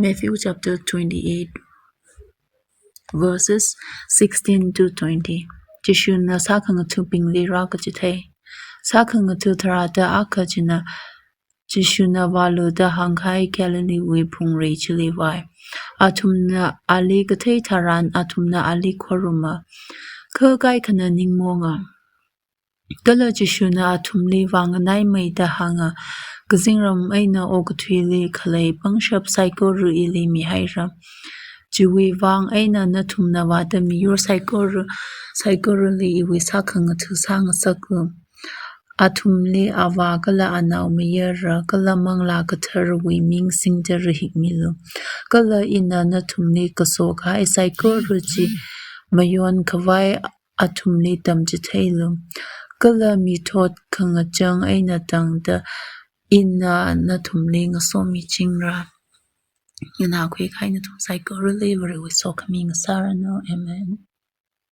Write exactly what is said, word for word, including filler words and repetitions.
Matthew chapter twenty-eight, verses sixteen to twenty. Jishuna sākhangatha̱bingli rākachithei. Sākhangatha̱ tharāda akha china Jishuna vālu da hāngkahai Galileewui phungrei chili vāi. Athumna ali kathei tharan athumna ali khoruma. Kha kaikhana ningmonga. Kala Jishuna athumli vānganaimeida hānga, kazingram eina okathuili khalei pangshap saikora ili mihaira. Chiwui vang eina nathumna vāda miyur saikora, saikorali iwui sākhangatha̱ sāngasaklu. Athumli Avā kala Anaomayara kala Manglā Katharawui ming singda rahikmilu. Kala ina nathumli kaso kahai saikora chi mayonkhavai athumli tamchitheilu. Kala mithot khangachang eina tangda ina nathumli ngasomichingra. Nganākhui kahai nathum saikorali Varewui sokhami ngasāranu. Amen.